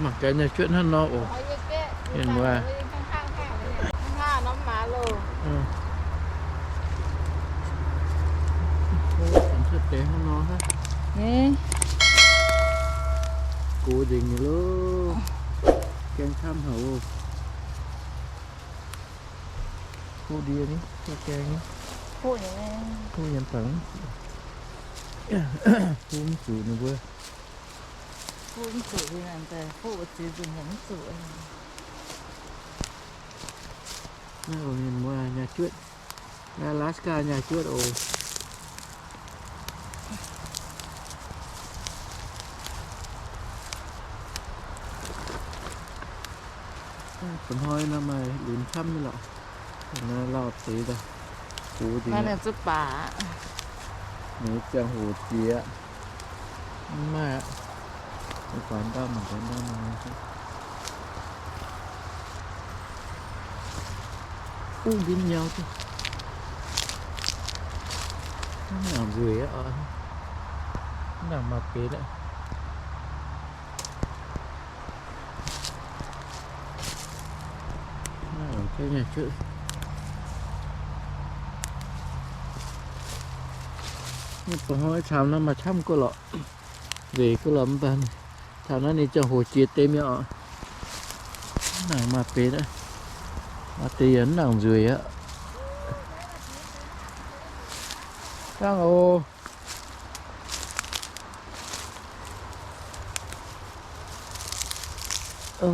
Mangc gaax nyaah cuotv hnangv nor oc. Mienh muoz. Cuotv deix hnangv nor hnangv. Gox nzengc nyei loh. Gaeng camv haic oc. Kuv ndie ni, kuv gaeng ni. Kuv yiem bangc. Kuv mv zuqc ninh mbuo. Naaiv oc, mienh muoz, nyaah cuotv. Alaska nyaah cuotv oc. Ba'hnoi nor maaih lunx camv nyei lorqc. Naaiv lauh deix daaih, gox deix. Ninh ziangh hoc jiex, mv maaih aqv. Mangc gaax ndau, mangc gaax ndau, mangc gaax. Kuv nqimv nyau duqv. Mv nangc nzueic aqv. Mv nangc maaih benx aqv. Mv baac hnoi camv naaiv maaih camv gu'lorqc, nzueic gu'lorqc mv baac camv naaiv ninh ziangh hoc jiex deix mi'aqv oc. Mv nangc maaih benx aqv. Maaih deix yaac mv nangc nzueic aqv. Dangh oc. Mv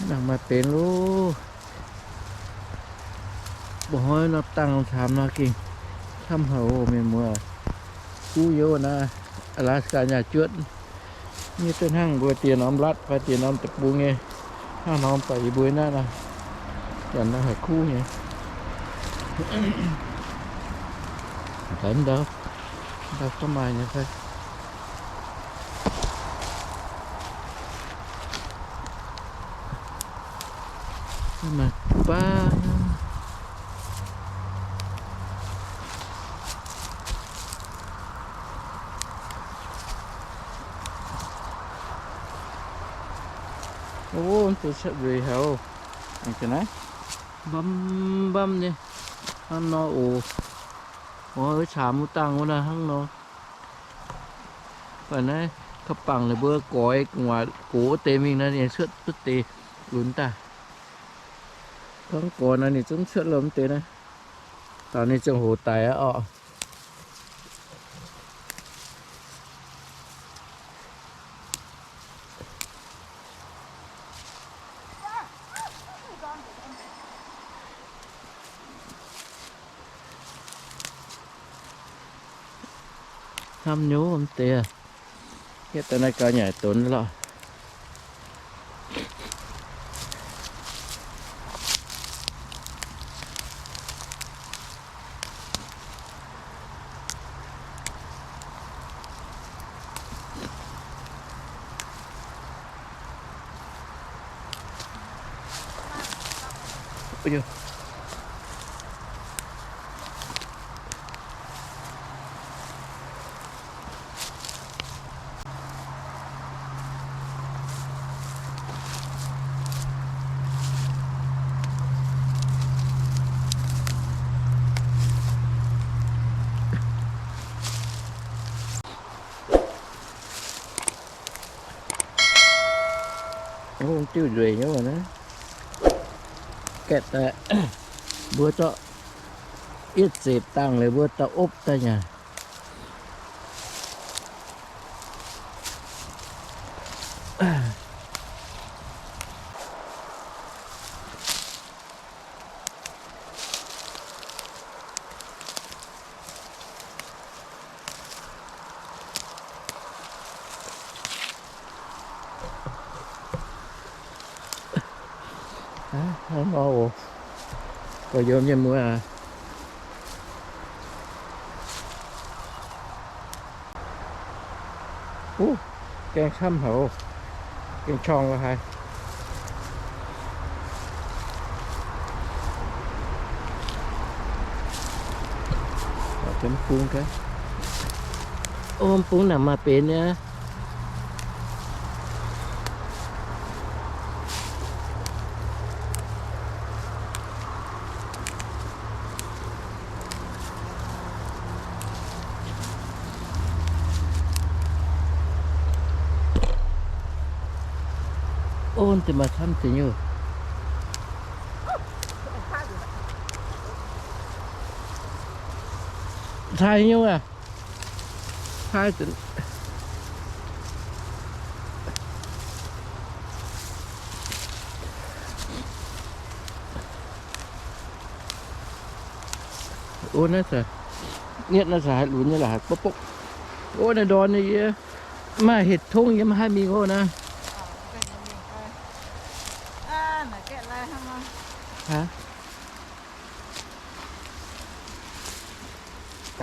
nangc maaih benx loh. Mba'hnoi nor dangh camv nor gengh camv haic oc mienh muoz. Kuv yiem naaiv Alaska nyaah cuotv. Nyei duqv hnangv mbuo diex norm latv fai diex norm deic-bung nyei. Hnangv norm baac yie mbuo naaiv nor, janx nor haih kuv nyei. Gaax ndau, ndau gorngv maaih nyei fai. Maaih baav. Ov, mv deix cuotv nzueic haic oc. Aengx ga'naaiv mbamv mbamv nyei hnangv nor oc. Oix caamx wuov dangh wuov naaiv hnangv nor. Baac naaiv ka'bangc ninh mbuo goix gu'nguaaic gox deix mingh naaiv ninh cuotv duqv deix lunx daaih. Gorngv goix naaiv ninh zungv cuotv lomh deix naaiv. Taux ninh ziangh hoc daic aqv orqc. Hnamv nyei mv deix, hietv daaih naaiv gauh nyaaic donx lorqc. Diuh nzueic nyei naaiv. Gaeqv daaih, mbuo zorqv yietv zepc dangh liuz mbuo daaih opv daaih nyanc. Hnangv nor oc, gorx-youz mienh muoz aac. Uv, gaeng camv haic oc. Gaeng corng la'haaix. Mv bung gaax. Ov, bungx naaic maaih benx nyei. Ov, deix maaih camv deix nyungc. Taaih nyungc aqv. Taaih deix. Ov, naaiv, nietv naaiv se haaix lunx nyei laaix, haaix bopv bopv. Ov, naaiv ndorn nyei yie. Maaih hetc tongv yiem haaix mingh ov naaiv.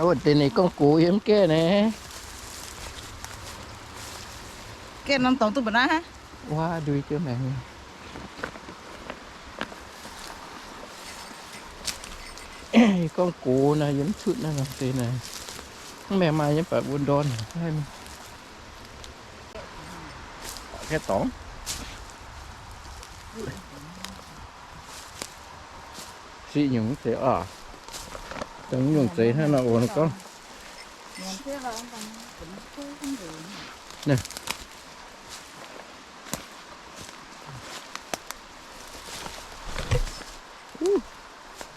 Ov, deix ninh gorngv gox yie mv gaeqv naaiv. Gaeqv norm dorngx duqv mbu'naaiv. Wuov ndui jienv maengx. Yie gorngv gox naaiv yie mv cutv naaiv deix naaic. Mv maengx maaih yie mv baac wuov ndorn. Gaeqv dorngx. Siqv nyungc mv zeiz oc. Dongh nyungc zeiz hnangv nor oc, ninh gorngv.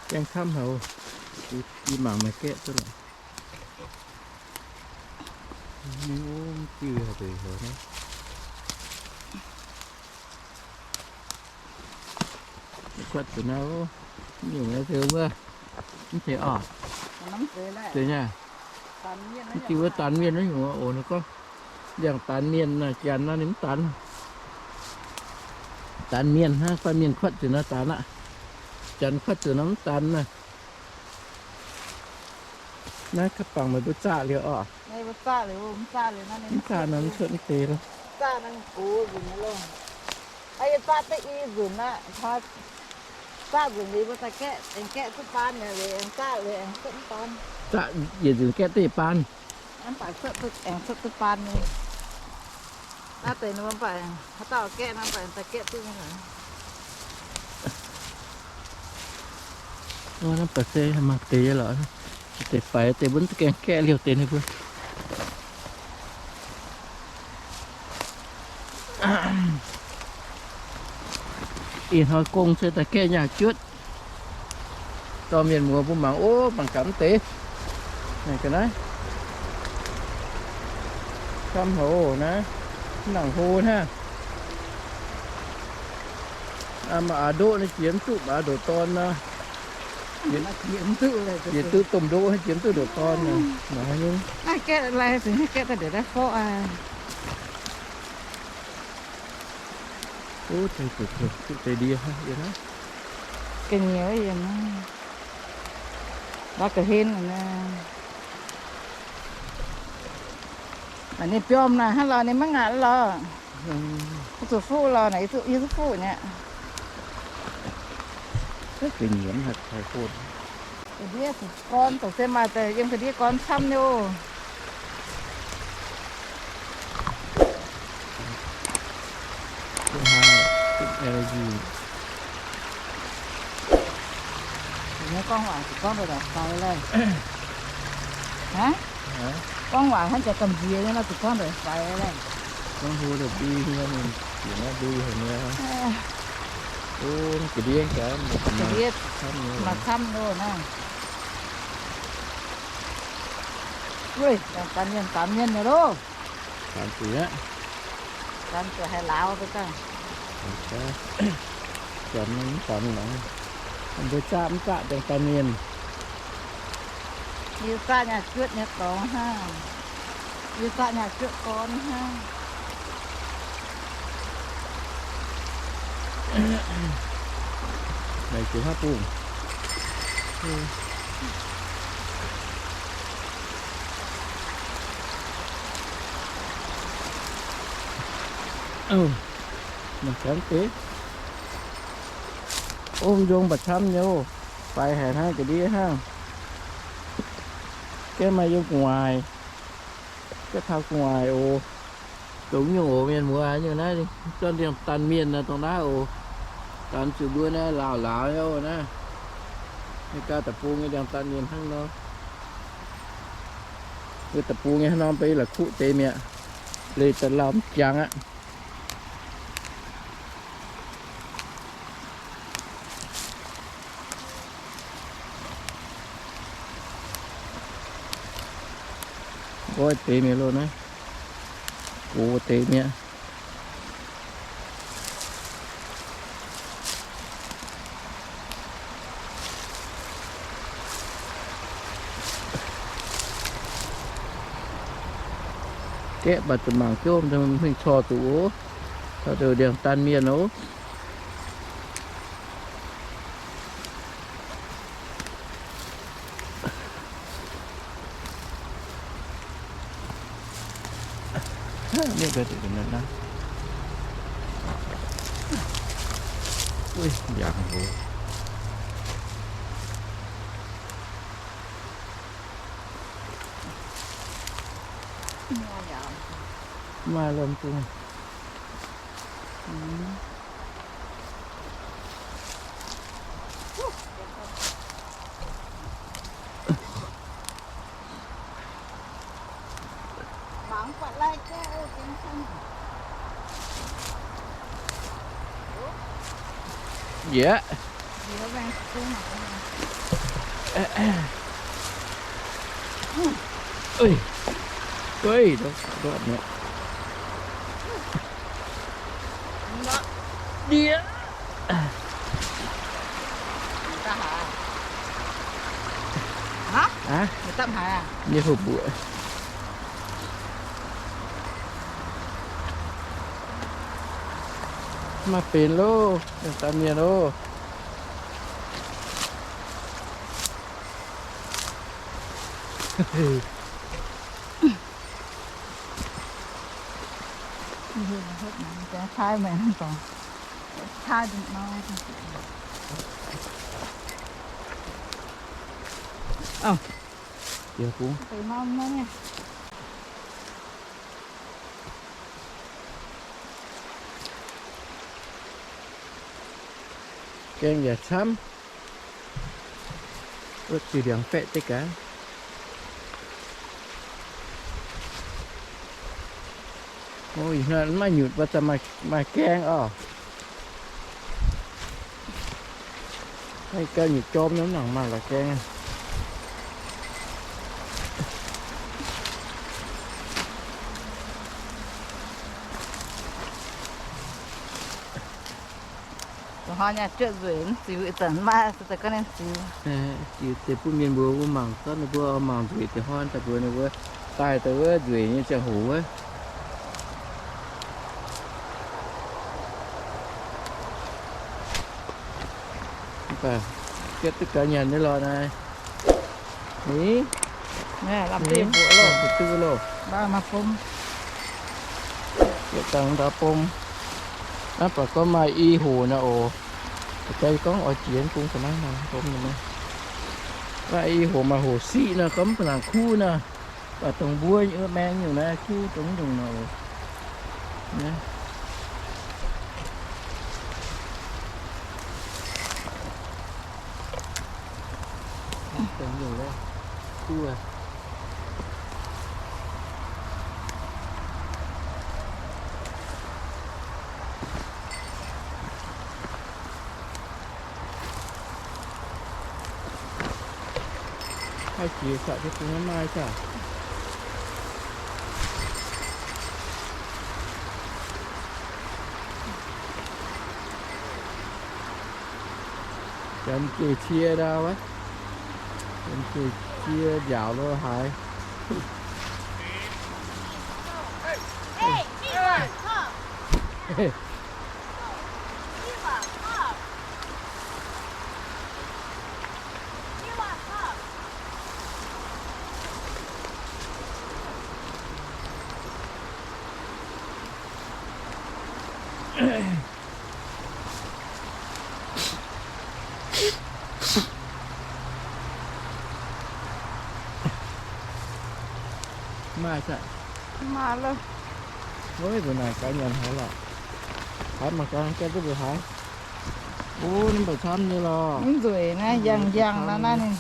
Gaengh camv haic oc. Yie mangc maaih gaeqv duqv lorqc. Mingh ov, mv diuh deix haic naaiv. Kuotv zuqc naaiv ov. Nyungc naaiv se wuov, mv zeiz oc. Zeiz nyei. Mv diuh wuov daanx mienh naaiv nyungc oc, ninh gorngv. Ndiangx daanx mienh naaic, janx naaiv ninh mv daanx. Daanx mienh hnangv, fai mienh kuotv zuqc naaiv daanx aqv. Janx kuotv zuqc naaiv mv daanx naaic. Naaiv gapv bangc meih mbuo zaah liuz oc. Mv zaah naaiv cuotv mv deix loh. Zaah duqv i nzunc aqv, zaah nzunc liuz mbuo daaih gaeqv, aengx gaeqv duqv baan liuz, aengx zaah liuz aengx cuotv mv baan. Zaah yietc nzunc gaeqv duqv yietc baan. Mv baac cuotv duqv, aengx cuotv duqv baan nyei. Naaiv deix mv baac haaix dauh gaeqv, mv baac daaih gaeqv duqv nyei lorqc. Naaiv baac se maaih deix lorqc. Deix faix deix mbuo gaengh gaeqv liouh deix ninh mbuo. Ih hnoi gong se daaih gaeqv nyaah juotv. Dorh mienh muoz mbuo mangc, ov, mangc gaax mv deix. Naaiv ga'naaiv camv haic naaiv, mv nangc hlo hnangv. Maaih aav ndoqv naaiv jiex mv duqv, maaih aav ndoqc dorn nor. Jiex duqv domh ndoqv, jiex mv duqv ndoqc dorn nor. Naaiv gaeqv lai, gaeqv daaih ndiev daaih forv aqv. Ov, deix ndie, ga'nyiec yiem naaiv, lorz ga'hlen naaiv. Naaic ninh biomv naaic hnangv lorz ninh maiv ngaatc lorz. Mv zuqc fuqv lorz naaic, yie zuqc fuqv nyei. Ga'nyiec haic haic bun. Ga'ndiev gorn, dongh se maaih deix yiem ga'ndiev gorn camv nyei oc. Gorngv waac zuqc gorngv ndoqc faix laeh. Aa, gorngv waac hnangv jaax gamh nziex nyei nor, zuqc gorngv ndoqc faix laeh. Gorngv hlo daaih mbui nyei, mienh jiex naaiv mbui haic nyei. Ov, ga'ndiev gaax, ga'ndiev maaih camv loh naaiv. Wuov, dangh daan mienh, daan mienh nyei loh. Daan zuqc aqv. Daan zuqc haaix lauz deix dangh. Janx mv daan lorqc. Mbuo zaaqv mv zaaqv dangh daan mienh. Yie zaaqv nyaah juotv nyei dorngx hnangv. Yie zaaqv nyaah juotv gorn hnangv. Naaic zuqc haaix bung? Ov, mangc gaax deix. Ov, njong mba'chamv nyei ov. Faix haic hnangv, ga'ndiev hnangv. Gaengh maaih yiem gu'nguaaic. Ga'tauh gu'nguaaic oc. Dongh nyungc oc, mienh muoz, nyungc naaiv zorqv ndiangx-daan mienh nor, dongh naaiv oc. Daan zuqc mbuo naaiv laauc laauc nyei oc naaiv. Mienh ganh deic-bung nyei ndiangx-daan mienh hnangv nor. Mbuo deic-bung nyei hnangv nor, mbuo la'kuqv deix mi'aqv. Leih daaih lauh mv jangx aqv. Nqoi deix mi'aqv loh naaiv. Gox deix mi'aqv. Gaeqv mv baac zuqc mangc jomv, mingh corc zuqc oc. Taux ndiangx daan mienh oc. Maaih lomh bung. Yie. Ui, ui, ndiev. Aqv, nyei hopv mbuoqc. Maaih benx loh, daan mienh loh. Gaeng yaac camv. Wuov ziux ndiangx-baeqv deix gaax. Ih hnoi maiv nyutc, mbuo za'gengh maaih gaeng oc. Maiv gauh nyutc jorm nor, mv nangc maaih la'gaeng. Zuqc hnoi nyei juoqv nzueic, mv ziux ih zanc maiv, se daaih gorngv ninh ziux. Ziux deix bun mienh mbuo, mbuo mangc, gorngv ninh mbuo mangc nzueic deix hnoi daaih mbuox ninh mbuo daaih daaih wuov nzueic nyei ziangh hoc wuov. Mv baac gaeqv duqv gaux nyanc nyei lorqc naaiv. Ni, lamh duqv mbuoqc loh, duqv loh. Maaih bom. Yietc dangh ndau bom. Naaiv baac gorngv maaih i hoc naaic oc. Daaih gorngv oix jiex bung ga'naaiv maaih bom naaic. Maaih i hoc maaih hoc siqv nor, gorngv mv baac nangc kuv nor. Baac dongh mbuo nyei maeng nyungc naaiv kuv dongh mv ndongc naaic oc. Dongh nyungc naaiv kuv aqv. Haih jiex saqc deix bung maiv maaih caux. Janx jiex cie ndau wuov. Janx jiex cie njaaux lo haaix. Maaih caux. Mv maaih lo. Mbuo naaic gaax nyanc haaix lorqc. Haaix mangc gaax gaeqv duqv mbuo haaix. O, ninh mbuo camv nyei lorqc. Mv nzueic naaiv, yangh yangh nor naaiv ninh.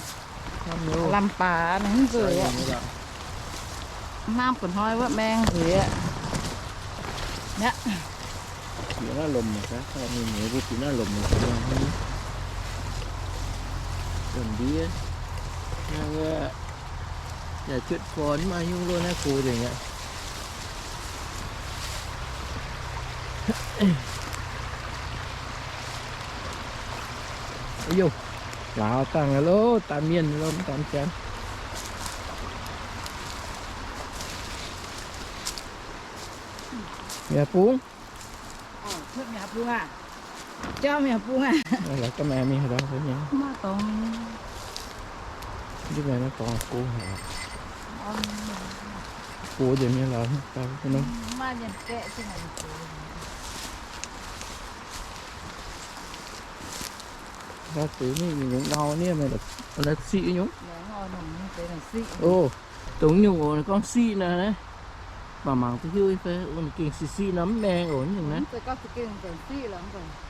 Camv nyei. Lamh baac ninh mv nzueic aqv. Hnamv gu'nguaaic wuov maeng nzueic aqv. Aqv. Bieqc naaiv lomc mangc gaax, mingh mbuo bieqc naaiv lomc mangc gaax. Lomc ndiev. Naaiv wuov, yaac cuotv forn mv maaih nyungc lo naaiv go nzengc aqv. Ov, lauz dangh loh, daaih mienh lo, mv daan janx. Mi'aqv bung. Jauv mi'aqv bung aqv. Mv maaih dorngx. Mv maaih dorngx go haic. Go nzengc mienh lorz daaih wuov nor. Daaih deix mingh nyungc ngau niev meih la'siqv nyungc. O, dongh nyungc oc, gorngv siqv nor naaiv. Mangc mangc duqv hiuv fai, o, gengh siqv siqv nor mv maeng oc, nyungc naaiv.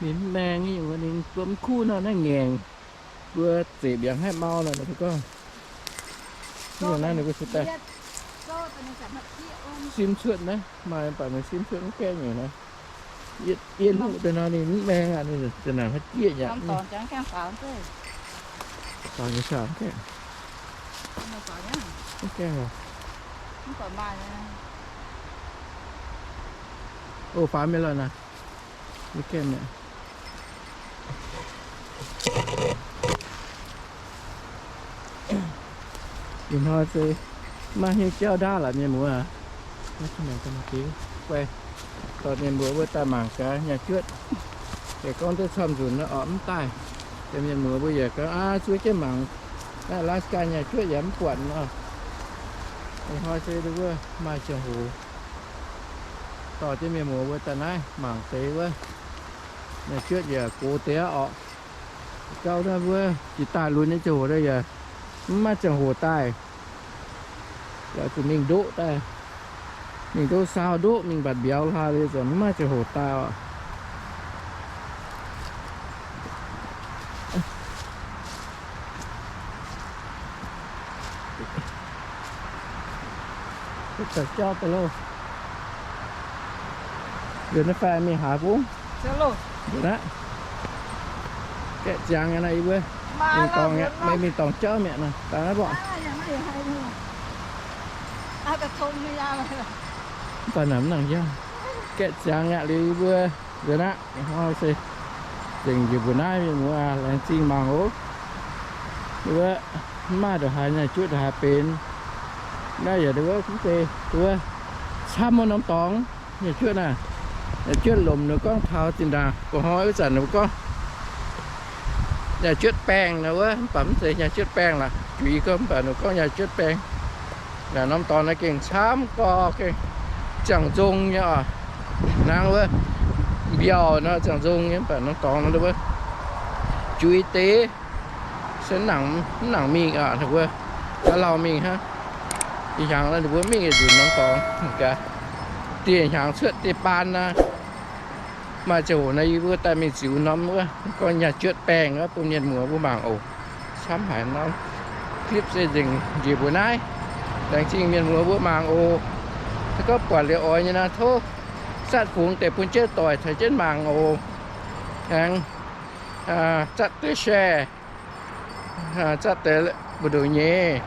Ninh mv maeng nyungc, ninh mbuo mv kuv nor naaiv ngaengc. Mbuo zeqc mbiaangx haih mau nor, ninh gorngv. Nyungc naaiv ninh mbuo se daaih sim cuotv naaiv, maaih baac meih sim cuotv mv gaengh nyungc naaiv. Yie, yie hnuqv deix nor ninh mv maeng aqv, ninh za'naaic haaix jieqv yaac. Mv gaengh. O, faaux mienh lorh naaic. Mv gaengh mi'aqv. Ih hnoi se maiv hiuv jauv ndaauv laaix mienh muoz. Guai, dorh mienh muoz mbuo daaih mangc gaax nyaah juotv. Yaac gorngv duqv camv nzunc nor orqc mv daaih. Yaac mienh muoz mbuo yaac gorngv aav zuov jienv mangc. Naaiv Alaska nyaah juotv yaac mv buatc nor. Ih hnoi se wuov maaih ziangh hoc dorh jienv mienh muoz mbuo daaih naaiv mangc deix wuov. Nyaah juotv yaac gox deix aqv orqc. Gauh naaiv mbuo jiex daaih lunx nyei ziangh hoc yaac mv maaih ziangh hoc daaih. Yaac zuqc mingh ndoqv daaih, mingh ndoqv saau ndoqv, mingh mbatc mbiauz hlaax liuz ziouc mv maaih ziangh hoc daaih oc. Daaih jauv daaih loh. Nduov naaiv fai mingh haaix bung? Nduov naaiv. Gaeqv ziangx aqv naaiv yie mbuo. Mingh dorngx aqv, meih mingh dorngx jauv mi'aqv naaiv. Daaih naaiv mborqv. Mv baac naaic mv nangc jauv. Gaeqv ziangx aqv liuz yie mbuo nduov naaiv. Hnoi se zengc njiec mbuo naaiv mienh muoz laengz zingh mangc oc. Wuov mv maaih ndongc haaix nyaah juotv ndongc haaix benx. Naaiv yaac wuov mv deix wuov camv wuov norm dorngx nyaah juotv naaiv. Nyaah juotv lomc ninh gorngv taux zinh ndaangc gu'hnoi wuov zanc ninh gorngv nyaah juotv baengh naaiv wuov, mv baac mv zeiz nyaah juotv baengh laac. Juiz gorngv mv baac ninh gorngv nyaah juotv baengh. Naaiv norm dorngx naaiv gengh camv gorx, gengh ziangh nzong nyei oc. Hnangv wuov mbiauh nor ziangh nzong nyei, mv baac norm dorngx nor wuov juiz deix se mv nangc mingh aqv, ninh mbuo daaih lauh mingh hnangv. Ih hnyangx nor ninh mbuo mingh yietc nzunc norm dorngx gaax. Dieh hnyangx cuotv dieh baan naaiv. Maaih ziangh hoc naaiv yie mbuo daaih mingh ziux norm wuov gorngv nyaah juotv baengh wuov bun mienh muoz mbuo mangc oc. Camv haic norm clip se nzengc njiec mbuo naaiv. Laengz zingh mienh muoz mbuo mangc oc. Se gorngv buatc liuz oix nyei nor tov zatv fungx deix bun jienv doic caux jienv mangc oc. Aengx zatv duqv share, zatv deix mbu'ndongx nyei,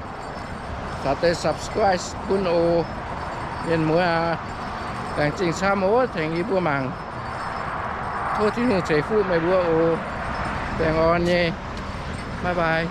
caux deix subscribe bun oc. Mienh muoz aac, laengz zingh camv oc tengx yie mbuo mangc. Tov Tin-Hungh ceix fuqv meih mbuo oc. Baengh orn nyei. Bye bye.